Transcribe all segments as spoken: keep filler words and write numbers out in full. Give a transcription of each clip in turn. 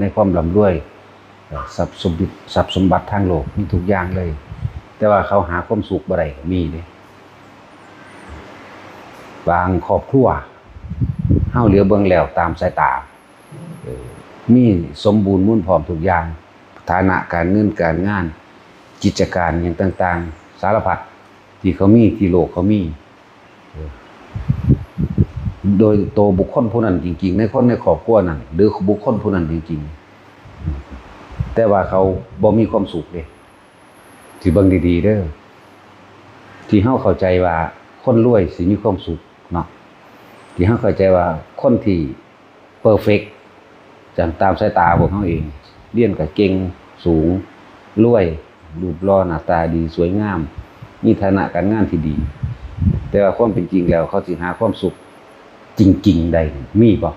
ในความร่ำรวย เอ่อ ทรัพย์สมบัติ ทรัพย์สมบัติทางโลกมีทุกอย่างเลย แต่ว่าเขาหาความสุขบ่ได้ก็มีเด้ บางครอบครัว เฮาเหลียวเบิ่งแล้วตามสายตา เอ่อ มีสมบูรณ์มูลพร้อมทุกอย่าง ฐานะการเงินการงาน กิจการหยังต่างๆ สารพัดที่เขามี ที่โลกเขามี เออ โดยตัวบุคคลผู้นั้นจริงๆ ในคนในครอบครัวนั้น หรือบุคคลผู้นั้นจริงๆ แต่ว่าเขาบ่มีความสุขเด้ สิเบิ่งดีๆ เด้อ ที่เฮาเข้าใจว่าคนรวยสิมีความสุขเนาะ ที่เฮาเข้าใจว่าคนที่ perfect จังตามสายตาพวกเฮาเอง เรียนก็เก่ง สูง รวย รูปหล่อ หน้าตาดี สวยงาม มีฐานะการงานที่ดี แต่ว่าความเป็นจริงแล้วเขาสิหาความสุขจริงๆ ได้นี่ มีบ่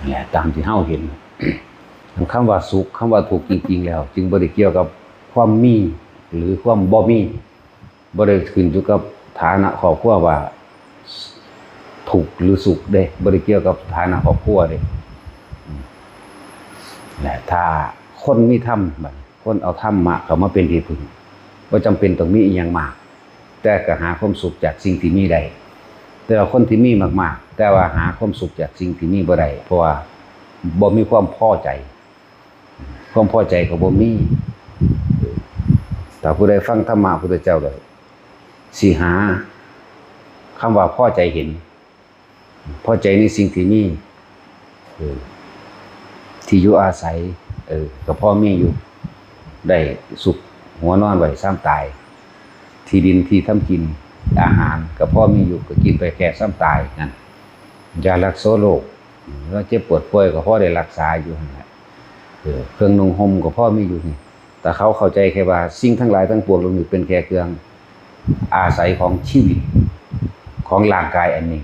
และตามที่เฮาเห็น คำว่าสุข คำว่าทุกข์จริงๆ แล้ว จึงบ่ได้เกี่ยวกับความมีหรือความบ่มี บ่ได้ขึ้นอยู่กับฐานะครอบครัวว่าทุกข์หรือสุขเด้ บ่ได้เกี่ยวกับฐานะครอบครัวเด้ อืม และถ้าคนมีธรรม บัดนี้คนเอาธรรมะเข้ามาเป็นที่พึ่ง บ่จำเป็นต้องมีอิหยังมาก แต่ก็หาความสุขจากสิ่งที่มีได้ แต่ว่าคนที่มีมากๆ แต่ว่าหาความสุขจากสิ่งที่มีบ่ได้ เพราะว่าบ่มีความพอใจ ความพอใจก็บ่มี ถ้าผู้ใดฟังธรรมะพุทธเจ้าแล้ว สิหาคำว่าพอใจเห็น พอใจในสิ่งที่มี เออ ที่อยู่อาศัย เออ ก็พอมีอยู่ ได้ซุกหัวนอนไว้ซ้ำตาย ที่ดินที่ทำกิน อาหารก็พอมีอยู่ ก็กินไปแค่ซ้ำตายนั่น ยารักษาโรค ว่าเจ็บปวดป่วยก็พอได้รักษาอยู่นั่นแหละ เออ เครื่องนุ่งห่มก็พอมีอยู่นี่ แต่เขาเข้าใจแค่ว่าสิ่งทั้งหลายทั้งปวงเหล่านี้เป็นแค่เครื่องอาศัยของชีวิต ของร่างกายอันนี้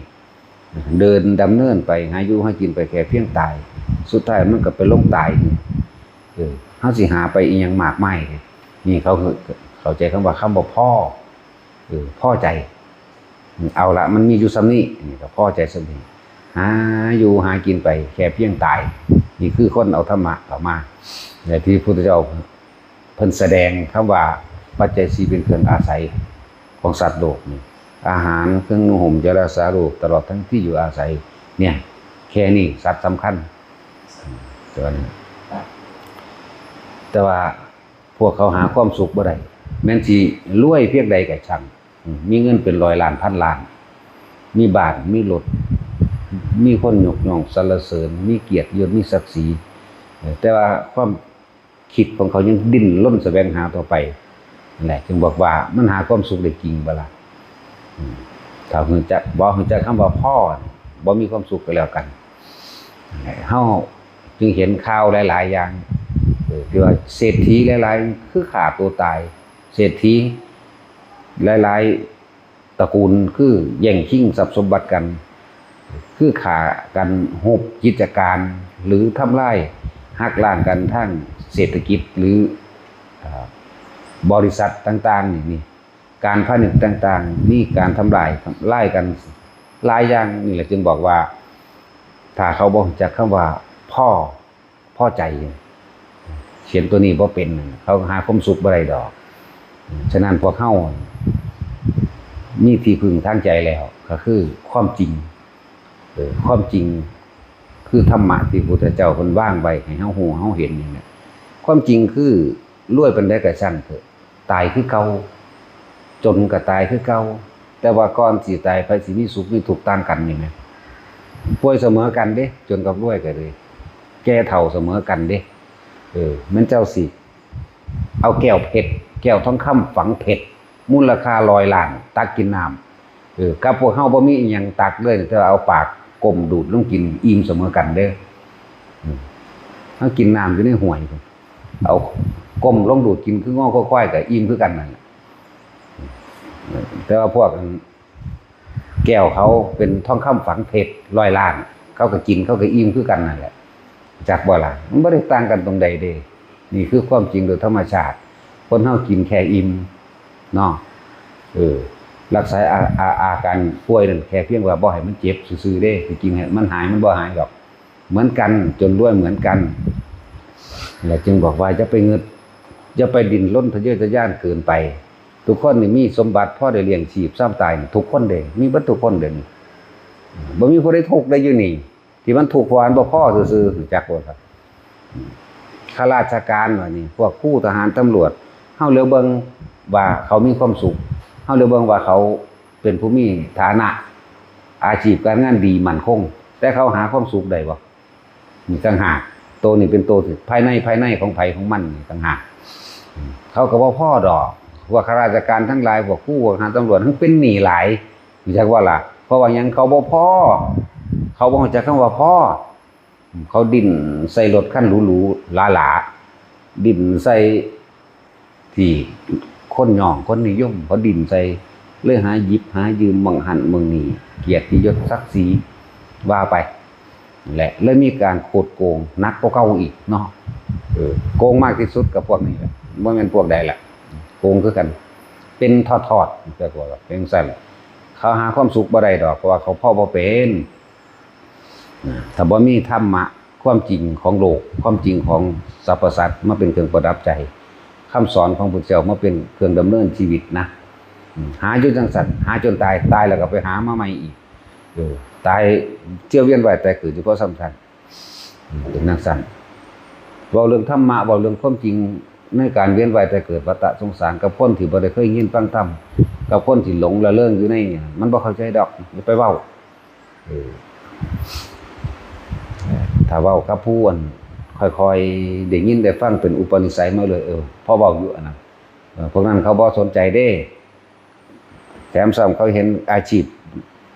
เดินดำเนินไปหาอยู่หากินไปแค่เพียงตาย สุดท้ายมันก็ไปลงตายนี่ เออ เฮาสิหาไปอิหยังมากมาย นี่เขาเข้าใจคำว่าคำว่าพอ เออ พอใจ เอาละ มันมีอยู่ส่ำนี้ นี่ก็พอใจส่ำนี้ หาอยู่หากินไปแค่เพียงตาย นี่คือคนเอาธรรมะเข้ามา และที่พุทธเจ้าเพิ่นแสดงคำว่าปัจจัยสี่เป็นเครื่องอาศัยของสัตว์โลกนี่ อาหาร เครื่องนุ่งห่ม ยารักษาโรค ตลอดทั้งที่อยู่อาศัย เนี่ย แค่นี้สัตว์สำคัญ แต่ว่า แต่ว่าพวกเขาหาความสุขบ่ได้ แม้นสิรวยเพียงใดก็ช่าง อืม มีเงินเป็นร้อยล้านพันล้าน มีบ้าน มีรถ มีคนยกย่องสรรเสริญ มีเกียรติยศ มีศักดิ์ศรี เออ แต่ว่าความคิดของเขายังดิ้นรนแสวงหาต่อไป นั่นแหละ จึงบอกว่ามันหาความสุขได้จริงบ่ล่ะ อืม ถ้ารู้จัก บ่รู้จักคำว่าพอ บ่มีความสุขก็แล้วกัน นั่นแหละ เฮาจึงเห็นข่าวหลายๆ อย่าง เออ ที่ว่าเศรษฐีหลายๆ คือฆ่าตัวตาย เศรษฐีหลายๆ ตระกูลคือแย่งชิงทรัพย์สมบัติกัน คือฆ่ากัน ฮุบกิจการ หรือทำลาย หักล้างกันทางเศรษฐกิจ หรือ เอ่อ บริษัทต่างๆ นี่ นี่ การพาณิชย์ต่างๆ มีการทำลาย ทำลายกันหลายอย่าง นี่แหละจึงบอกว่า ถ้าเขาบ่รู้จักคำว่าพอ พอใจ เขียนตัวนี้บ่เป็น เขาหาความสุขบ่ได้ดอก ฉะนั้นพวกเฮามีที่พึ่งทางใจแล้ว ก็คือความจริง เออ ความจริง คือธรรมะที่พระพุทธเจ้าเพิ่นวางไว้ให้เฮารู้เฮาเห็นนี่แหละ ความจริงคือรวยปานใดก็ช่างเถาะ ตายคือเก่า จนก็ตายคือเก่า แต่ว่าก่อนสิตายไผสิมีสุขมีทุกข์ต่างกันนี่แหม ป่วยเสมอกันเด้ จนกับรวยก็เลย แก่เฒ่าเสมอกันเด้ เออ แม่นเจ้าสิเอาแก้วเพชร แก้วทองคำฝังเพชร มูลค่าร้อยล้าน ตักกินน้ำ เออ กับพวกเฮาบ่มีอิหยังตักเลย แต่ว่าเอาปากก้มดูดลงกินอิ่มเสมอกันเด้อ อืม เฮากินน้ำอยู่ในห้วย เอาก้มลงดูดกินคืองอควายก็อิ่มคือกันนั่นแหละ แต่ว่าพวกแก้วเขาเป็นทองคำฝังเพชรร้อยล้าน เขาก็กิน เขาก็อิ่มคือกันนั่นแหละ จักบ่ล่ะ มันบ่ได้ต่างกันตรงใดเด้ นี่คือความจริงโดยธรรมชาติ คนเฮากินแค่อิ่มเนาะ เออ รักษาอา อา อาการป่วยนั่นแค่เพียงว่าบ่ให้มันเจ็บซื่อๆเด้ ที่จริงให้มันหาย มันบ่หายดอก เหมือนกัน จนรวยเหมือนกัน และจึงบอกว่าอย่าไปงึด อย่าไปดิ้นรนทะเยอทะยานเกินไป ทุกคนนี่มีสมบัติพอได้เลี้ยงชีพซ้ำตายนี่ทุกคนเด้ มีเบิดทุกคนเด้นี่ บ่มีผู้ใดทุกข์ได้อยู่นี่ ที่มันทุกข์เพราะอันบ่พอซื่อๆ รู้จักบ่ครับ ข้าราชการว่านี่ พวกครูทหารตำรวจ เฮาเหลียวเบิ่งว่าเขามีความสุข เฮาเหลียวเบิ่งว่าเขาเป็นผู้มีฐานะ อาชีพการงานดีมั่นคง แต่เขาหาความสุขได้บ่ นี่ต่างหาก โตนี่เป็นโตที่ภายใน ภายในของไผของมันนี่ต่างหาก เขาก็บ่พอดอก พวกข้าราชการทั้งหลาย พวกครู พวกทหารตำรวจ มันเป็นหนี้หลาย รู้จักบ่ล่ะ เพราะว่าหยัง เขาบ่พอ เขาบ่รู้จักคำว่าพอ เขาดิ้นใส่รถคันหรูๆ หราๆ ดิ้นใส่ที่คนยองคนนิยม เขาดิ้นใส่ เลยหาหยิบหายืมหม่องหั้นหม่องนี่ เกียรติยศศักดิ์ศรีว่าไป และเลยมีการคดโกงหนักกว่าเก่าอีกเนาะ เออ โกงมากที่สุดกับพวกนี้แหละ บ่แม่นพวกใดล่ะ โกงคือกัน เป็นทอดๆ แต่พวกเป็นจั่งซั้น เขาหาความสุขบ่ได้ดอก เพราะว่าเขาพอบ่เป็น นะ ถ้าบ่มีธรรมะ ความจริงของโลก ความจริงของสรรพสัตว์มาเป็นเครื่องประดับใจ คำสอนของพุทธเจ้ามาเป็นเครื่องดำเนินชีวิตนะ อืม หาอยู่จั่งซั้น หาจนตาย ตายแล้วก็ไปหามาใหม่อีก เออ ตายเที่ยวเวียนว่ายตายเกิดอยู่เพราะซ้ำซั้น อืม เป็นจั่งซั้น เว้าเรื่องธรรมะ เว้าเรื่องความจริงในการเวียนว่ายตายเกิดวัฏสงสาร กับคนที่บ่ได้เคยยินฟังธรรม กับคนที่หลงระเริงอยู่ในนี่ มันบ่เข้าใจดอก อย่าไปเว้า เออ ถ้าเว้ากับผู้อันค่อยๆ ได้ยินได้ฟังเป็นอุปนิสัยมาเลย เออ พอเว้าอยู่อันนั้น เออ พวกนั้นเขาบ่สนใจเด้ แถมซ้ำเขาเห็นอาชีพ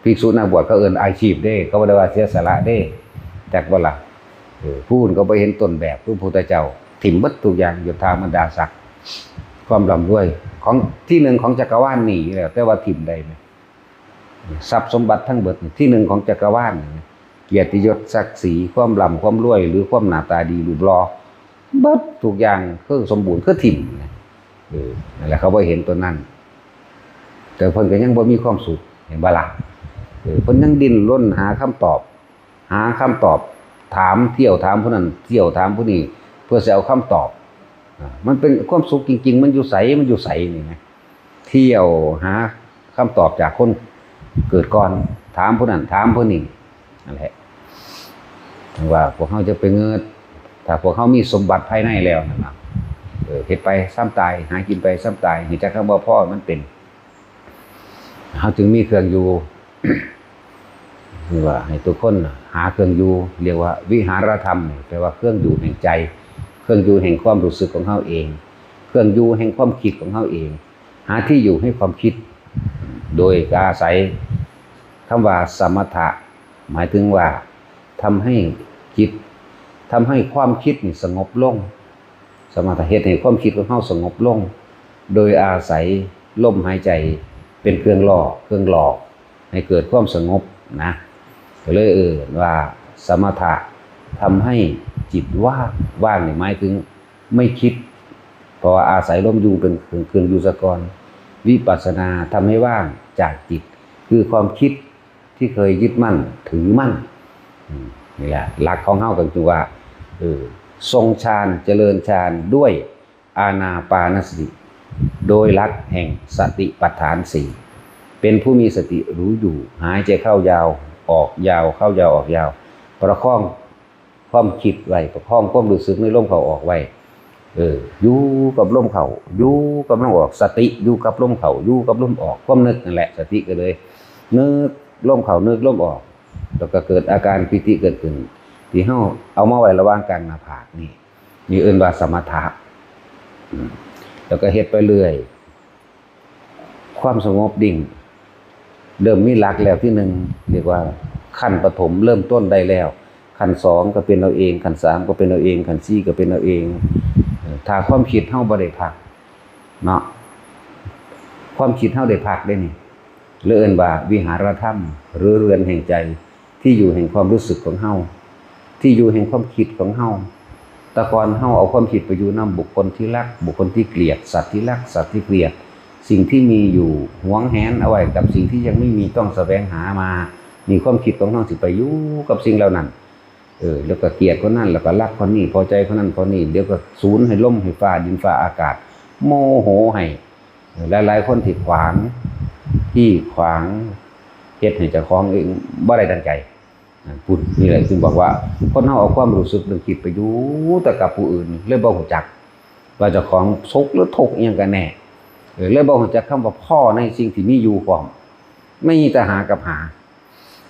ภิกษุนักบวชเขาเอิ้นอาชีพเด้ เขาบ่ได้ว่าเสียสละเด้ จักบ่ล่ะ เออ ผู้อื่นก็บ่เห็นต้นแบบคือพระพุทธเจ้า ถิ่มเบิดทุกอย่าง ยศถาบรรดาศักดิ์ ความร่ำรวย ของที่หนึ่งของจักรวาลนี่อยู่แล้ว แต่ว่าถิ่มได้ไหม ทรัพย์สมบัติทั้งเบิดนี่ ที่หนึ่งของจักรวาลนี่นะ เกียรติยศศักดิ์ศรี ความร่ำความรวย หรือความหน้าตาดีรูปหล่อ เบิดทุกอย่างคือสมบูรณ์ คือถิ่มนะ เออ นั่นแหละ เขาบ่เห็นตัวนั้น แต่เพิ่นก็ยังบ่มีความสุข เห็นบ่ล่ะ เออ เพิ่นยังดิ้นรนหาคำตอบ หาคำตอบ ถาม เที่ยวถามผู้นั้น เที่ยวถามผู้นี้ เพื่อสิเอาคำตอบ อ่า มันเป็นความสุขจริงๆ มันอยู่ไส มันอยู่ไสนี่นะ เที่ยวหาคำตอบจากคนเกิดก่อน ถามผู้นั้น ถามผู้นี้ นั่นแหละ ว่าพวกเฮาจะไปเงิด ถ้าพวกเฮามีสมบัติภายในแล้วนั่นนะ เออ เฮ็ดไปซ้ำตาย หากินไปซ้ำตาย รู้จักคำว่าพอมันเป็น เฮาจึงมีเครื่องอยู่ คือว่าให้ทุกคนหาเครื่องอยู่ เรียกว่าวิหารธรรมนี่ แปลว่าเครื่องอยู่แห่งใจ เครื่องอยู่แห่งความรู้สึกของเฮาเอง เครื่องอยู่แห่งความคิดของเฮาเอง หาที่อยู่ให้ความคิด โดยอาศัยคำว่าสมถะ หมายถึงว่าทำให้จิต ทำให้ความคิดนี่สงบลง สมถะเฮ็ดให้ความคิดของเฮาสงบลง โดยอาศัยลมหายใจเป็นเครื่องล่อ เครื่องหลอกให้เกิดความสงบนะ ก็เลยเอิ้นว่าสมถะทำให้จิตว่าง ว่างนี่หมายถึงไม่คิด เพราะว่าอาศัยลมอยู่เป็นเครื่องอยู่ซะก่อน วิปัสสนาทำให้ว่างจากจิต คือความคิดที่เคยยึดมั่นถือมั่น อืม นี่แหละ หลักของเฮาก็คือว่า เออ ทรงฌาน เจริญฌานด้วยอานาปานสติ โดยหลักแห่งสติปัฏฐานสี่ เป็นผู้มีสติรู้อยู่ หายใจเข้ายาว ออกยาว เข้ายาว ออกยาว ประคองความคิดไว้ ประคองความรู้สึกในลมเข้าออกไว้ เออ อยู่กับลมเข้า อยู่กับลมออก สติอยู่กับลมเข้า อยู่กับลมออก ความนึกนั่นแหละ สติก็เลย นึกลมเข้า นึกลมออก แล้วก็เกิดอาการปีติเกิดขึ้น ที่เฮาเอามาไว้ระหว่างกลางหน้าผากนี่ นี่เอิ้นว่าสมถะ อืม แล้วก็เฮ็ดไปเรื่อย ความสงบดิ่ง เริ่มมีหลักแล้วที่หนึ่ง เรียกว่าขั้นปฐมเริ่มต้นได้แล้ว ขั้นสองก็เป็นเอาเอง ขั้นสามก็เป็นเอาเอง ขั้นสี่ก็เป็นเอาเอง เอ่อ ถ้าความคิดเฮาบ่ได้พัก เนาะ ความคิดเฮาได้พักได้นี่ เรียกเอิ้นว่าวิหารธรรม หรือเรือนแห่งใจ ที่อยู่แห่งความรู้สึกของเฮา ที่อยู่แห่งความคิดของเฮา แต่ก่อนเฮาเอาความคิดไปอยู่นำบุคคลที่รัก บุคคลที่เกลียด สัตว์ที่รัก สัตว์ที่เกลียด สิ่งที่มีอยู่หวงแหนเอาไว้กับสิ่งที่ยังไม่มีต้องแสวงหามา นี่ความคิดของเฮาสิไปอยู่กับสิ่งเหล่านั้น เออ แล้วก็เกลียดคนนั้น แล้วก็รักคนนี้ พอใจคนนั้นคนนี้ เดี๋ยวก็สูญให้ลมให้ฟ้า ดินฟ้าอากาศ โมโหให้ เออ หลายๆคนที่ขวาง ที่ขวาง เฮ็ดให้เจ้าของเองบ่ได้ดังใจ นั่นพุ้น นี่แหละจึงบอกว่า คนเฮาเอาความรู้สึกนึกคิดไปอยู่แต่กับผู้อื่น เลยบ่ฮู้จัก ว่าเจ้าของสุขหรือทุกข์อิหยังกันแน่ เออ เลยบ่ฮู้จักคำว่าพอในสิ่งที่มีอยู่พร้อม มีแต่หากับหา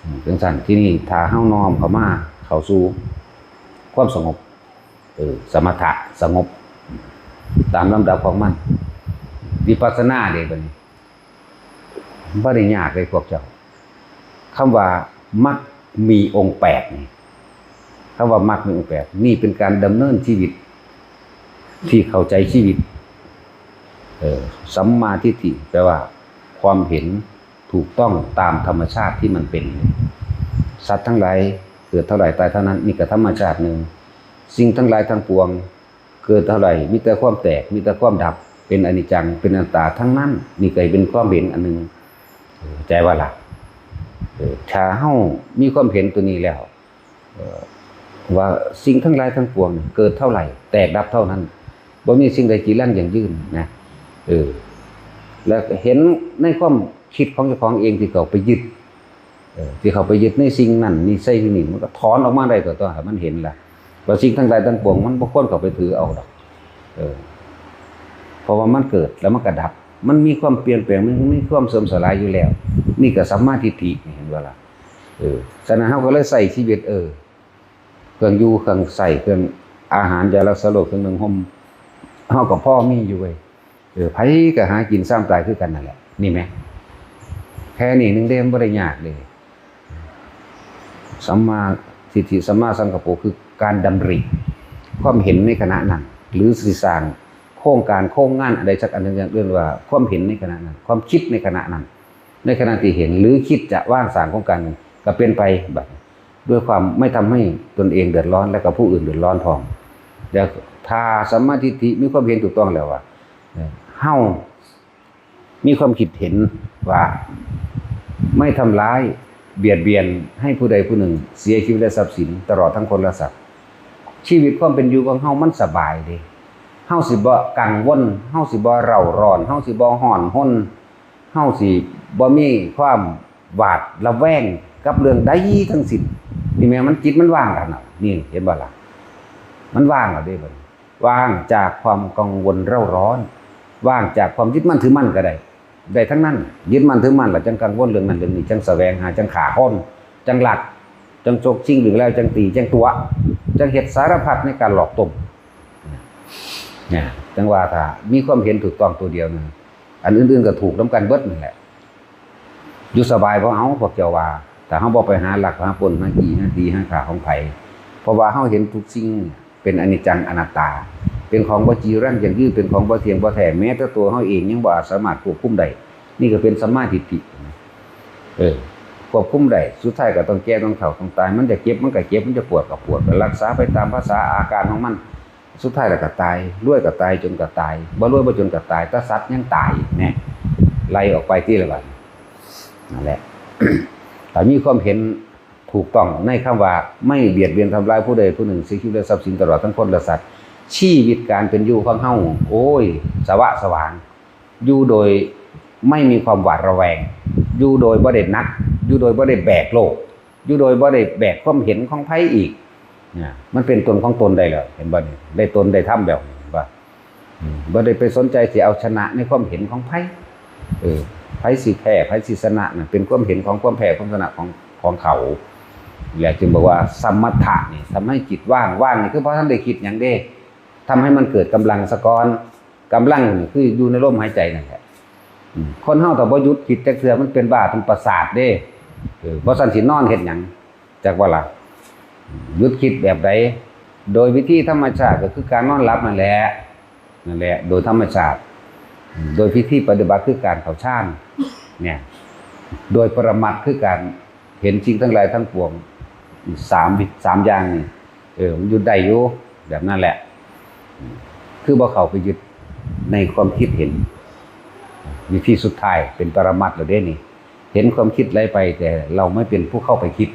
อืม จังซั่น ทีนี้ถ้าเฮาน้อมเข้ามา เข้าสู่ความสงบ เออ สมถะ สงบ ตามลำดับของมัน วิปัสสนาเด้บัดนี้ บ่ได้ยากเลยพวกเจ้า คำว่ามรรคมีองค์แปดนี่ คำว่ามรรคมีองค์แปด นี่เป็นการดำเนินชีวิต ที่เข้าใจชีวิต เออ สัมมาทิฏฐิ แปลว่า ความเห็นถูกต้องตามธรรมชาติที่มันเป็น สัตว์ทั้งหลายเกิดเท่าไหร่ตายเท่านั้น นี่ก็ธรรมชาติหนึ่ง สิ่งทั้งหลายทั้งปวง เกิดเท่าไหร่ มีแต่ความแตก มีแต่ความดับ เป็นอนิจจัง เป็นอนัตตาทั้งนั้น นี่ก็เป็นความเห็นอันหนึ่ง เออ ใจว่าล่ะ เออ ถ้าเฮามีความเห็นตัวนี้แล้ว เออ ว่าสิ่งทั้งหลายทั้งปวงเกิดเท่าไหร่ แตกดับเท่านั้น บ่มีสิ่งใดจีรังยั่งยืนนะ เออ แล้วเห็นในความคิดของเจ้าของเองที่เขาไปยึด เออ ที่เขาไปยึดในสิ่งนั้น นี่ใส่ที่นี่ มันก็ถอนออกมาได้ตัว ตัวให้มันเห็นละ ว่าสิ่งทั้งหลายทั้งปวง มันบ่ควรเข้าไปถือเอาดอก เออ เพราะว่ามันเกิดแล้วมันก็ดับ มันมีความเปลี่ยนแปลง มันมีความเสื่อมสลายอยู่แล้ว นี่ก็สัมมาทิฏฐิ เห็นบ่ล่ะ เออ ฉะนั้นเฮาก็เลยใช้ชีวิต เออ เครื่องอยู่ เครื่องใช้ เครื่องอาหาร ยารักษาโรค เครื่องนุ่งห่ม เฮาก็พอมีอยู่เว้ย เออ ไผก็หากินซ้ำตายคือกันนั่นแหละ นี่แหม แค่นี้หนึ่งเด้ มันบ่ได้ยากเด้ สัมมาทิฏฐิ สัมมาสังกัปโป คือการดำริ ความเห็นในขณะนั้น หรือสิสร้างโครงการ โครงงานอะไรสักอันหนึ่ง อย่างอื่นว่า ความเห็นในขณะนั้น ความคิดในขณะนั้น ในขณะที่เห็น หรือคิดจะวางสร้างโครงการหนึ่ง ก็เป็นไปแบบ ด้วยความไม่ทำให้ตนเองเดือดร้อน และกับผู้อื่นเดือดร้อนพร้อม แต่ถ้าสัมมาทิฏฐิมีความเห็นถูกต้องแล้วว่า เอ่อ เฮามีความคิดเห็นว่า ไม่ทำร้ายเบียดเบียนให้ผู้ใดผู้หนึ่งเสียชีวิตและทรัพย์สิน ตลอดทั้งคนและสัตว์ ชีวิตความเป็นอยู่ของเฮามันสบายเด้ เฮาสิบ่กังวล เฮาสิบ่เร่าร้อน เฮาสิบ่ฮ้อนฮน เฮาสิบ่มีความหวาดระแวงกับเรื่องใดทั้งสิ้น นี่แม่นมันจิตมันว่างแล้วนะ นี่เห็นบ่ล่ะ มันว่างแล้วเด้บัดนี้ ว่างจากความกังวลเร่าร้อน ว่างจากความยึดมั่นถือมั่นก็ได้ ได้ทั้งนั้น ยึดมั่นถือมั่นแล้วจั่งกังวลเรื่องนั้นเรื่องนี้ จั่งแสวงหา จั่งฆ่าคน จั่งลัก จั่งฉกชิง หรือแล้วจั่งตี จั่งตั๋ว จั่งเฮ็ดสารพัดในการหลอกต้ม เนี่ย จั่งว่าถ้ามีความเห็นถูกต้องตัวเดียวนะ อันอื่นๆก็ถูกนำกันเบิดนั่นแหละ อยู่สบายบ่เอา พวกเจ้าว่า ถ้าเฮาบ่ไปหาลักหาปล้น หาจี้หาตี หาฆ่าของไผ เพราะว่าเฮาเห็นทุกสิ่งเป็นอนิจจังอนัตตา เป็นของบ่จีรังยั่งยืน เป็นของบ่เที่ยงบ่แท้ แม้แต่ตัวเฮาเองยังบ่อาจสามารถควบคุมได้ นี่ก็เป็นสัมมาทิฏฐิ เออ ควบคุมได้ สุดท้ายก็ต้องแก่ ต้องเฒ่า ต้องตาย มันจะเจ็บมันก็เจ็บ มันจะปวดก็ปวด ก็รักษาไปตามภาษาอาการของมัน สุดท้ายแล้วก็ตาย รวยก็ตาย จนก็ตาย บ่รวยบ่จนก็ตาย แต่สัตว์ยังตาย แน่ ไล่ออกไปทีละบัด นั่นแหละ ถ้ามีความเห็นถูกต้องในคำว่า ไม่เบียดเบียนทำร้ายผู้ใดผู้หนึ่ง เสียชีวิตและทรัพย์สิน ตลอดทั้งคนและสัตว์ ชีวิตการเป็นอยู่ของเฮา โอ้ย สว่างสว่าง อยู่โดยไม่มีความหวาดระแวง อยู่โดยบ่ได้หนัก อยู่โดยบ่ได้แบกโลก อยู่โดยบ่ได้แบกความเห็นของไผอีก เนี่ย มันเป็นตนของตนได้แล้ว เห็นบ่นี่ ได้ตนได้ธรรมแล้ว เห็นบ่ อืม บ่ได้ไปสนใจสิเอาชนะในความเห็นของไผ เออ ไผสิแพ้ ไผสิชนะ นั่นเป็นความเห็นของความแพ้ความชนะของ ของเขา แหละจึงบอกว่าสมถะนี่ทำให้จิตว่าง ว่างนี่คือบ่ทันได้คิดหยังเด้ ทำให้มันเกิดกำลังซะก่อน กำลังนี่คืออยู่ในลมหายใจนั่นแหละ อืม คนเฮาถ้าบ่หยุดคิดจักเทื่อ มันเป็นบ้าเป็นประสาทเด้ เออ บ่ซั้นสินอนเฮ็ดหยัง จักว่าล่ะ หยุดคิดแบบใด โดยวิธีธรรมชาติก็คือการนอนหลับนั่นแหละ นั่นแหละ โดยธรรมชาติ โดยพิธีปฏิบัติคือการเข้าฌาน เนี่ย โดยปรมัตถ์คือการเห็นสิ่งทั้งหลายทั้งปวง สาม สามอย่างนี่ เออ มันหยุดได้อยู่ แบบนั้นแหละ คือบ่เข้าไปยึดในความคิดเห็น วิธีสุดท้ายเป็นปรมัตถ์แล้วเด้นี่ เห็นความคิดไหลไป แต่เราไม่เป็นผู้เข้าไปคิด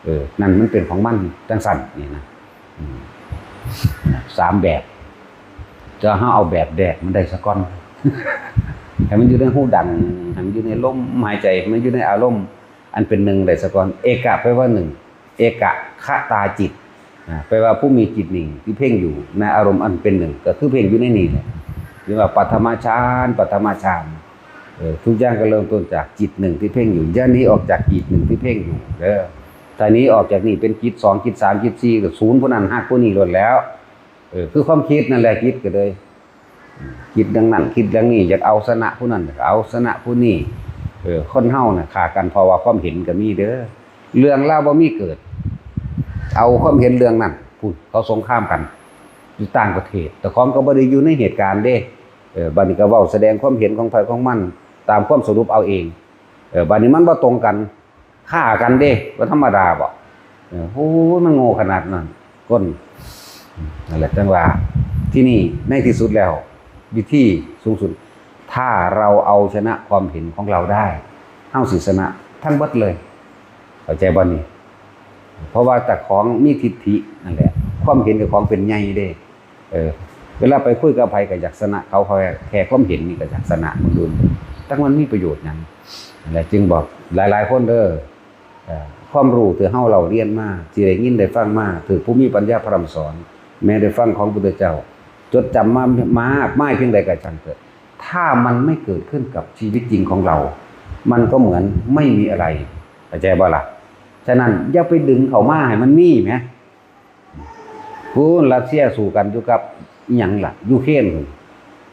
เออ นั่นมันเป็นของมันจังซั่นนี่นะ อืม นะ สามแบบ จะเฮาเอาแบบแดกมันได้ซะก่อน ให้มันอยู่ในฮูดัง ให้มันอยู่ในลมหายใจ ให้มันอยู่ในอารมณ์อันเป็นหนึ่งได้ซะก่อน เอกะแปลว่าหนึ่ง เอกะคตาจิต นะ แปลว่าผู้มีจิตนิ่งที่เพ่งอยู่ในอารมณ์อันเป็นหนึ่ง ก็คือเพ่งอยู่ในนี่แหละ เรียกว่าปฐมฌาน ปฐมฌาน เออ ทุกอย่างก็เริ่มต้นจากจิตหนึ่งที่เพ่งอยู่ อย่าหนีออกจากจิตหนึ่งที่เพ่งอยู่เด้อ ถ้าหนีออกจากนี่เป็นจิตสอง จิตสาม จิตสี่ ก็ศูนย์ผู้นั้นฮักผู้นี้ล้วนแล้ว เออ คือความคิดนั่นแหละ จิตก็เลย คิดดังนั้น คิดดังนี้ อยากเอาชนะผู้นั้น อยากเอาชนะผู้นี้ เออ คนเฮาน่ะ ฆ่ากันเพราะว่าความเห็นก็มีเด้อ เรื่องราวบ่มีเกิด เอาความเห็นเรื่องนั้น พู้น เขาสงครามกัน อยู่ต่างประเทศ แต่ของก็บ่ได้อยู่ในเหตุการณ์เด้ เออ บัดนี้ก็เว้าแสดงความเห็นของไผของมัน ตามความสรุปเอาเอง เออ บัดนี้มันบ่ตรงกัน ฆ่ากันเด้ บ่ธรรมดาบ่ เออ โอ้ย มันโง่ขนาดนั้น คน นั่นแหละ จังว่า ที่นี่ ในที่สุดแล้ว วิธีสูงสุด ถ้าเราเอาชนะความเห็นของเราได้ เฮาสิชนะทั้งเบิดเลย เข้าใจบ่นี่ เพราะว่าเจ้าของมีทิฏฐินั่นแหละ ความเห็นเจ้าของเป็นใหญ่เด้ เออ เวลาไปคุยกับไผก็อยากชนะเขา เขาแค่ความเห็นนี่ก็อยากชนะ มึงดู จักมันมีประโยชน์หยัง นั่นแหละ จึงบอกหลายๆคนเด้อ เอ่อ ความรู้ที่เฮาเล่าเรียนมา ที่ได้ยินได้ฟังมา ถือผู้มีปัญญาพร่ำสอน แม้ได้ฟังของพุทธเจ้า จดจำมามากมายเพียงใดก็ช่างเถอะ ถ้ามันไม่เกิดขึ้นกับชีวิตจริงของเรา มันก็เหมือนไม่มีอะไร เข้าใจบ่ล่ะ ฉะนั้นอย่าไปดึงเข้ามาให้มันมีแหม พู้นรัสเซียสู้กันอยู่กับอิหยังล่ะ ยูเครนพู้น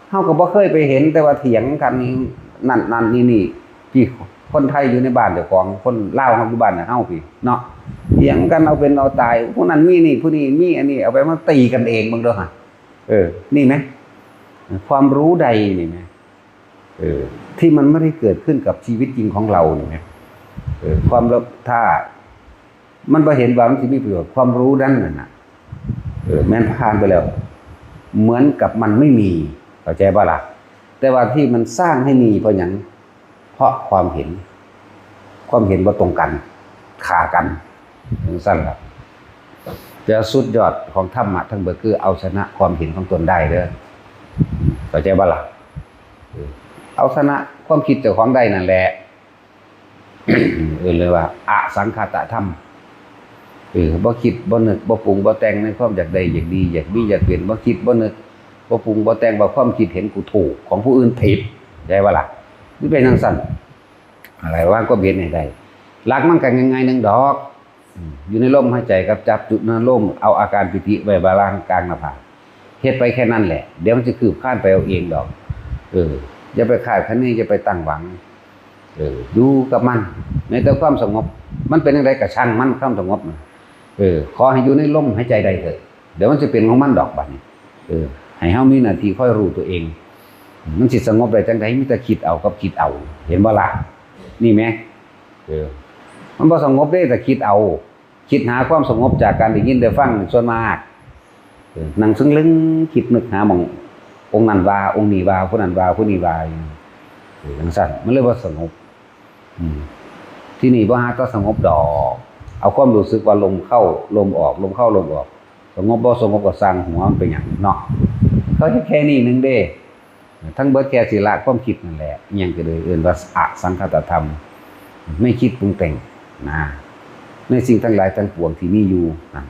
เฮาก็บ่เคยไปเห็น แต่ว่าเถียงกันนั่นนั่นนี่นี่ ที่คนไทยอยู่ในบ้านเจ้าของ คนลาวเฮาอยู่บ้านเฮาพี้เนาะ เถียงกันเอาเป็นเอาตาย ผู้นั้นมีนี่ ผู้นี้มีอันนี้ เอาไปมาตีกันเอง เบิ่งเด้อหั่น เออ นี่แหม ความรู้ใดนี่แหม เออ ที่มันไม่ได้เกิดขึ้นกับชีวิตจริงของเรานี่แหม เออ ความรับ ถ้ามันบ่เห็นว่ามันสิมีประโยชน์ ความรู้นั้นน่ะนะ เออ แม่นผ่านไปแล้ว เหมือนกับมันไม่มี เข้าใจบ่ล่ะ แต่ว่าที่มันสร้างให้มีเพราะหยัง เพราะความเห็น ความเห็นบ่ตรงกัน ฆ่ากัน จังซั่นล่ะ แต่สุดยอดของธรรมะทั้งเบิดคือเอาชนะความเห็นของตนได้เด้อ เข้าใจบ่ล่ะ เออ เอาชนะความคิดเจ้าของได้นั่นแหละ เออ เรียกว่าอสังขตธรรม เออ บ่คิดบ่นึก บ่ปรุงบ่แต่งในความอยากได้ อยากดี อยากมี อยากเป็น บ่คิดบ่นึก บ่ปรุงบ่แต่งว่าความคิดเห็นกูถูก ของผู้อื่นผิด เข้าใจบ่ล่ะ มันเป็นจังซั่น อะไร วางความเห็นให้ได้ หลักมันก็ง่ายๆหนึ่งดอก อืม อยู่ในลมหายใจกับจับจุดนั้นลม เอาอาการปีติไว้บาลานซ์กลางหน้าผาก เฮ็ดไปแค่นั้นแหละ เดี๋ยวมันจะคืบคลานไปเอาเองดอก เออ อย่าไปคาดคะเน อย่าไปตั้งหวัง เออ อยู่กับมัน ในแต่ความสงบ มันเป็นจั่งใดก็ช่างมัน ความสงบน่ะ เออ ขอให้อยู่ในลมหายใจได้เถอะ เดี๋ยวมันจะเป็นของมันดอกบัดนี้ เออ ให้เฮามีหน้าที่คอยรู้ตัวเอง มันสิสงบได้จั่งใด มีแต่คิดเอากับคิดเอา เห็นบ่ล่ะ นี่แหม เออ มันบ่สงบเด้ แต่คิดเอา คิดหาความสงบจากการได้ยินได้ฟังส่วนมาก เออ นั่งซึ่งลึงคิดนึกหาหม่อง องค์นั้นว่า องค์นี้ว่า ผู้นั้นว่า ผู้นี้ว่าอยู่ เออ จั่งซั่น มันเลยบ่สงบ อืม ที่นี่บ่หาแต่สงบดอก เอาความรู้สึกว่าลมเข้า ลมออก ลมเข้า ลมออก สงบบ่สงบก็ซ่างหัวมันเป็นหยังเนาะ เขาเฮ็ดแค่นี้หนึ่งเด้ ทั้งเบิดแค่สิละความคิดนั่นแหละ อิหยังก็เลยเอิ้นว่าอสังขตธรรม ไม่คิดปรุงแต่งนะ ในสิ่งทั้งหลายทั้งปวงที่มีอยู่นะ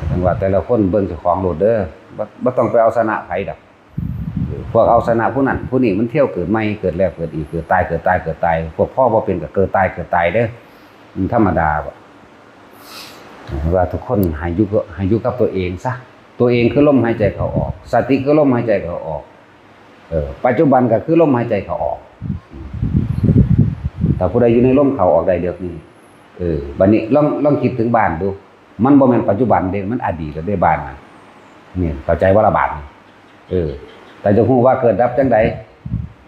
ทั้งว่าแต่ละคนเบิ่งเจ้าของโลดเด้อ บ่ บ่ต้องไปเอาชนะไผดอก พวกเอาชนะผู้นั้นผู้นี้มันเที่ยวเกิดใหม่ เกิดแล้วเกิดอีก เกิดตาย เกิดตาย เกิดตาย พวกพ่อบ่เป็นก็เกิดตาย เกิดตายเด้อ มันธรรมดาบ่ ว่าทุกคนให้อยู่กับ ให้อยู่กับตัวเองซะ ตัวเองคือลมหายใจเข้าออก สติคือลมหายใจเข้าออก เออ ปัจจุบันก็คือลมหายใจเข้าออก ถ้าผู้ใดอยู่ในลมเข้าออกได้เดี๋ยวนี้ เออ บัดนี้ลอง ลองคิดถึงบ้านดู มันบ่แม่นปัจจุบันเด้ มันอดีตแล้วเด้บ้านน่ะ นี่เข้าใจบ่ล่ะบาดนี้ เออ แต่จะฮู้ว่าเกิดดับจั่งใด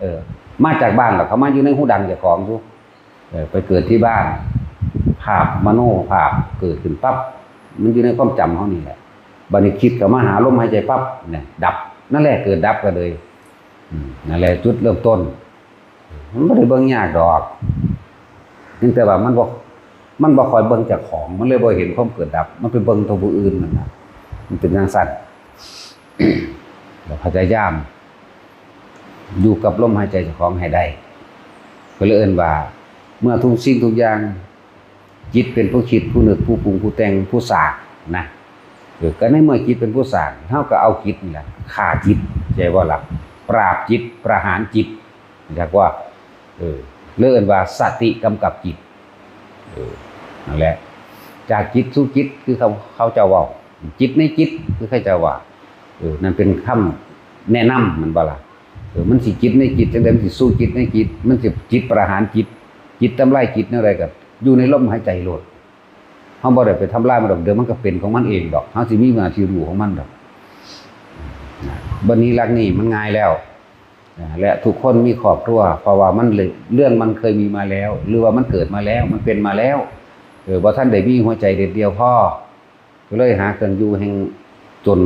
เออ มาจากบ้านแล้วเข้ามาอยู่ในฮูดังเจ้าของดู เออ ไปเกิดที่บ้าน ภาพมโนภาพเกิดขึ้นปั๊บ มันอยู่ในความจำเฮานี่แหละ บัดนี้คิดเข้ามาหาลมหายใจปั๊บ เนี่ย ดับ นั่นแหละเกิดดับก็เลย อืม นั่นแหละจุดเริ่มต้น มันบ่ได้เบิ่งยากดอก เพียงแต่ว่ามันบ่ มันบ่ค่อยเบิ่งเจ้าของ มันเลยบ่เห็นความเกิดดับ มันไปเบิ่งตัวผู้อื่นนั่นน่ะ มันเป็นจั่งซั้น แล้วพยายามอยู่กับลมหายใจเจ้าของให้ได้ ก็เลยเอิ้นว่า เมื่อทุกสิ่งทุกอย่าง จิตเป็นผู้คิด ผู้นึก ผู้ปรุง ผู้แต่ง ผู้สร้างนะ เออ ก็ในเมื่อจิตเป็นผู้สร้าง เฮาก็เอาจิตนี่แหละ ฆ่าจิต เข้าใจบ่ล่ะ ปราบจิต ประหารจิต จักว่า เออ เรียกว่าสติกำกับจิต เออ นั่นแหละ จากจิตสู่จิต คือเขา เขาเจ้าเว้า จิตในจิต คือเขาเจ้าว่า เออ นั่นเป็นคำแนะนำ แม่นบ่ล่ะ เออ มันสิจิตในจิตจั่งใด มันสิสู่จิตในจิต มันสิจิตประหารจิต จิตทำลายจิตแนวใดก็อยู่ในลมหายใจโลด เฮาบ่ได้ไปทำลายมันดอก เดี๋ยวมันก็เป็นของมันเองดอก เฮาสิมีหน้าที่รู้ของมันดอก บัดนี้หลักนี้มันง่ายแล้ว นะ และทุกคนมีครอบครัว เพราะว่ามันเลย เรื่องมันเคยมีมาแล้ว หรือว่ามันเกิดมาแล้ว มันเป็นมาแล้ว เออ บ่ทันได้มีหัวใจเด็ดเดี่ยวพอ ก็เลยหาเครื่องอยู่แห่งตน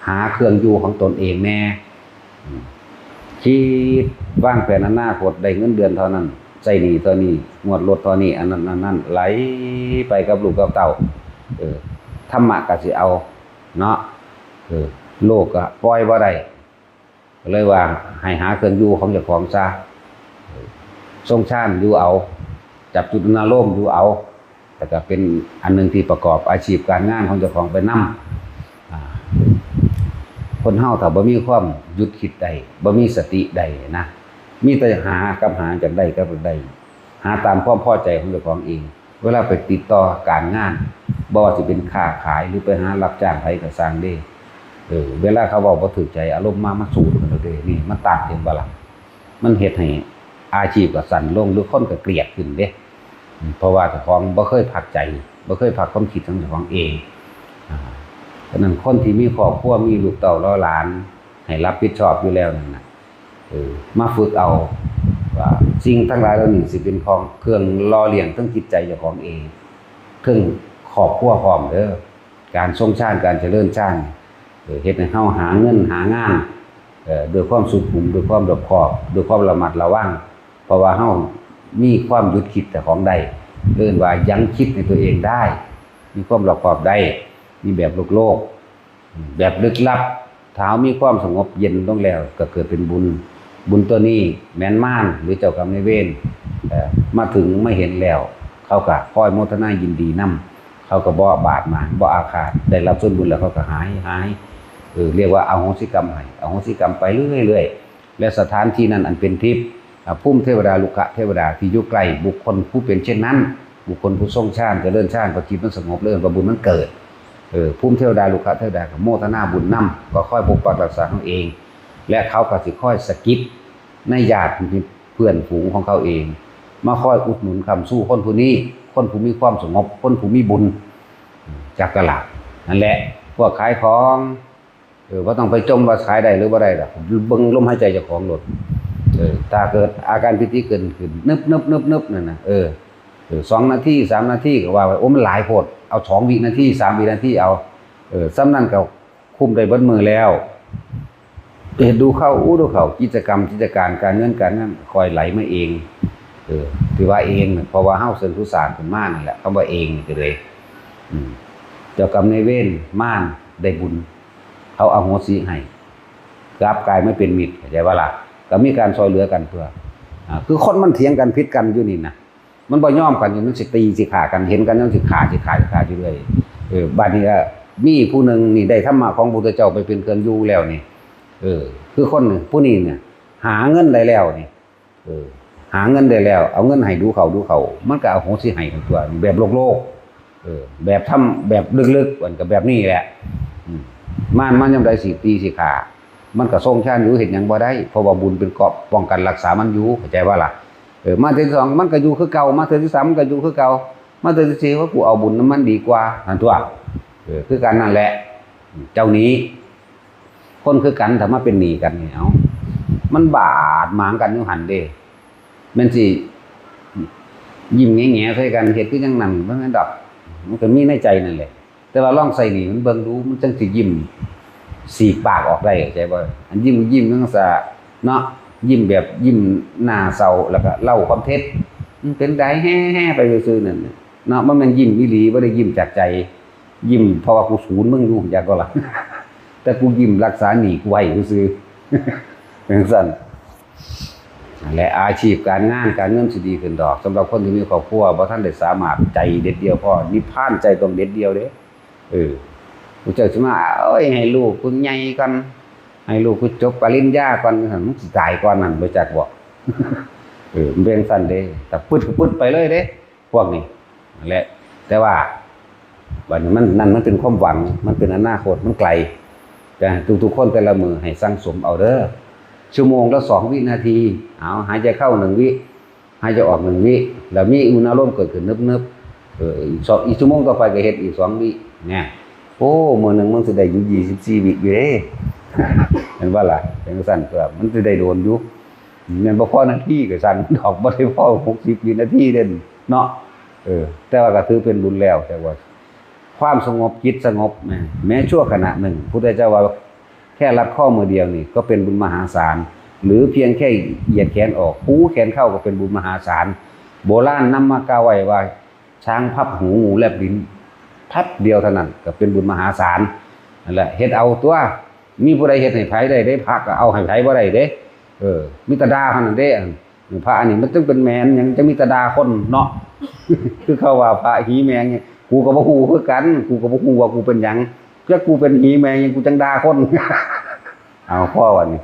หาเครื่องอยู่ของตนเองแน่ อืม คิดวางแผนอนาคต ได้เงินเดือนเท่านั้น ใช้หนี้เท่านี้ งวดรถเท่านี้ อันนั้น อันนั้น ไหลไปกับลูกกับเต้า เออ ธรรมะก็สิเอา เนาะ เออ โลกก็ปล่อยบ่ได้ ก็เลยว่าให้หาเครื่องอยู่ของเจ้าของซะ เออ ทรงฌานอยู่เอา จับจุดอารมณ์อยู่เอา แล้วก็เป็นอันหนึ่งที่ประกอบอาชีพการงานของเจ้าของไปนำ อ่า คนเฮาถ้าบ่มีความหยุดคิดได้ บ่มีสติได้นะ มีแต่หากับหา จักได้กับบ่ได้ หาตามความพอใจของเจ้าของเอง เวลาไปติดต่อการงาน บ่ว่าสิเป็นค้าขายหรือไปหารับจ้างไผก็ซ่างเด้ เออ เวลาเขาเว้าบ่ถูกใจ อารมณ์มา มาสู้กันเอาเด้ นี่มันตัด เห็นบ่ล่ะ มันเฮ็ดให้อาชีพก็สั้นลง หรือคนก็เกลียดขึ้นเด้ เพราะว่าเจ้าของบ่เคยพักใจ บ่เคยพักความคิดของเจ้าของเอง อ่า ฉะนั้นคนที่มีครอบครัว มีลูกเต้าเหล่าหลาน ให้รับผิดชอบอยู่แล้วนั่นน่ะ เออ มาฝึกเอา ว่าสิ่งทั้งหลายเหล่านี้สิเป็นของเครื่องหล่อเลี้ยงทั้งจิตใจเจ้าของเอง ทั้งครอบครัวพร้อมเด้อ การทรงฌาน การเจริญฌาน เออ เฮ็ดให้เฮาหาเงินหางาน เอ่อ ด้วยความสุขุม ด้วยความรอบคอบ ด้วยความระมัดระวัง เพราะว่าเฮามีความหยุดคิดเจ้าของได้ เรียกว่ายั้งคิดในตัวเองได้ มีความรอบคอบได้ มีแบบโลกๆ แบบลึกลับ ถ้าเฮามีความสงบเย็นลงแล้ว ก็เกิดเป็นบุญ บุญตัวนี้แม่นมารหรือเจ้ากรรมนายเวร เอ่อ มาถึงมาเห็นแล้ว เขาก็คอยโมทนายินดีนำ เขาก็บ่บาดหมาง บ่อาฆาต ได้รับส่วนบุญแล้วเขาก็หาย หาย เออ เรียกว่าอโหสิกรรมให้ อโหสิกรรมไปเรื่อยๆ และสถานที่นั้นอันเป็นทิพย์ อ่า ภูมิเทวดา รุกขเทวดาที่อยู่ใกล้บุคคลผู้เป็นเช่นนั้น บุคคลผู้ทรงฌาน เจริญฌาน พอจิตมันสงบ เอิ้นว่าบุญมันเกิด เออ ภูมิเทวดา รุกขเทวดาก็โมทนาบุญนำ ก็คอยปกปักรักษาเขาเอง และเขาก็สิคอยสะกิดในญาติเพื่อนฝูงของเขาเอง มาคอยอุดหนุนค้ำชูคนผู้นี้ คนผู้มีความสงบ คนผู้มีบุญ จักกะละ นั่นแหละ พวกขายของ เออ บ่ต้องไปจมว่าขายได้หรือบ่ได้ดอก เบิ่งลมหายใจเจ้าของโลด เออ ถ้าเกิดอาการปีติเกิดขึ้น นึบนึบนึบนึบนั่นน่ะ เออ เออ สองนาที สามนาทีก็ว่าไป โอ้ มันหลายโพด เอาสองวินาที สามวินาทีเอา เออ ส่ำนั้นก็คุ้มได้เบิดมื้อแล้ว เฮ็ดดูเข้า อู้ดูเข้า กิจกรรม กิจการ การเงิน การงาน ค่อยไหลมาเอง เออ ที่ว่าเองน่ะ เพราะว่าเฮาเสริมสร้างขึ้นมานั่นแหละ คำว่าเองนี่ก็เลย อืม เจ้ากรรมนายเวร มาร ได้บุญ เขาอโหสิให้ กลับกลายมาเป็นมิตร เข้าใจบ่ล่ะ ก็มีการช่วยเหลือกันเพื่อ อ่า คือคนมันเถียงกันผิดกันอยู่นี่นะ มันบ่ยอมกันอยู่ มันสิตีสิฆ่ากัน เห็นกันมันสิฆ่า สิฆ่า สิฆ่าอยู่เรื่อย เออ บัดนี้ก็มีผู้หนึ่งนี่ได้ธรรมะของพระพุทธเจ้าไปเป็นเครื่องอยู่แล้วนี่ เออ คือคนผู้นี้เนี่ย หาเงินได้แล้วนี่ เออ หาเงินได้แล้ว เอาเงินให้ดูเข้าดูเข้า มันก็อโหสิให้กันตัว แบบโลกๆ เออ แบบทำ แบบลึกๆ มันก็แบบนี้แหละ อืม มารมันยามใดสิตีสิฆ่า มันก็ทรงฌานอยู่ เฮ็ดหยังบ่ได้ เพราะว่าบุญเป็นเกราะป้องกันรักษามันอยู่ เข้าใจบ่ล่ะ เออ มาเทื่อที่สองมันก็อยู่คือเก่า มาเทื่อที่สามมันก็อยู่คือเก่า มาเทื่อที่สี่ว่ากูเอาบุญนำมันดีกว่า หั่นตั๊ว เออ คือกันนั่นแหละ เจ้าหนี้ คนคือกัน ถ้ามาเป็นหนี้กันนี่ เอ้า มันบาดหมางกันอยู่หั่นเด้ แม่นสิยิ้มแง่ๆ ใส่กัน เฮ็ดคือจั่งนั้น บ่แม่นดอก มันก็มีในใจนั่นแหละ แต่ว่าลองใส่หนี้มันเบิ่งดู มันจั่งสิยิ้ม สีกปากออกได้ เข้าใจบ่ อันยิ้ม ยิ้มจั่งซะเนาะ ยิ้มแบบยิ้มหน้าเศร้า แล้วก็เล่าความเท็จ มันเป็นไดแฮ่ๆไปซื่อๆนั่นน่ะเนาะ มันแม่นยิ้มอีหลี บ่ได้ยิ้มจากใจ ยิ้มเพราะว่ากูสูนมึงอยู่ อยากก็ล่ะ แต่กูยิ้มรักษาหนี้กูไว้ซื่อๆ เป็นซั่น และอาชีพการงานการเงินสิดีขึ้นดอก สำหรับคนที่มีครอบครัว บ่ทันได้สามารถใจเด็ดเดี่ยวพอ นิพพานใจต้องเด็ดเดี่ยวเด้ เออ กูเจ้าสิมา โอ้ย ให้ลูกกูใหญ่ก่อน ให้ลูกกูจบปริญญาก่อน มึงสิตายก่อนนั่น บ่จักบ่ เออ มันเป็นซั่นเด้ แต่ปึ๊ดก็ปึ๊ดไปเลยเด้ พวกนี้ นั่นแหละ แต่ว่า บัดนี้มัน นั่นมันเป็นความหวัง มันเป็นอนาคต มันไกล แต่ทุกๆคนแต่ละมื้อให้สั่งสมเอาเด้อ ชั่วโมงละสองวินาที เอา หายใจเข้าหนึ่งวิ หายใจออกหนึ่งวิ แล้วมีอุณาโลมเกิดขึ้นนึบๆ เออ อีกสอง อีกชั่วโมงต่อไปก็เฮ็ดอีกสองวิ เนี่ย โอ้ มื้อหนึ่งมันสิได้อยู่ยี่สิบสี่วิอยู่เด้ เห็นบ่ล่ะ จั่งซั่นก็มันสิได้โดนอยู่ แม่นบ่พอนาทีก็สั่งดอก บ่ได้พอหกสิบวินาทีเด้ เนาะ เออ แต่ว่าก็ถือเป็นบุญแล้ว แต่ว่าความสงบ จิตสงบ แหม แม้ชั่วขณะหนึ่ง พุทธเจ้าว่า แค่รัดข้อมือเดียวนี่ก็เป็นบุญมหาศาล หรือเพียงแค่เหยียดแขนออก คูแขนเข้าก็เป็นบุญมหาศาล โบราณนำมากล่าวไว้ว่า ช้างพับหู งูแลบลิ้น แป๊บเดียวเท่านั้นก็เป็นบุญมหาศาล นั่นแหละ เฮ็ดเอาตัว มีผู้ใดเฮ็ดให้ไผได้เด้ พระก็เอาให้ไผบ่ได้เด้ เออ มีแต่ด่าเท่านั้นเด้ พระอันนี้มันจึงเป็นแมนหยัง จะมีแต่ด่าคนเนาะ คือเขาว่าพระหีแมงเนี่ย กูก็บ่ฮู้คือกัน กูก็บ่ฮู้ว่ากูเป็นหยัง จักกูเป็นหีแมงหยัง กูจังด่าคน เอา พอวันนี้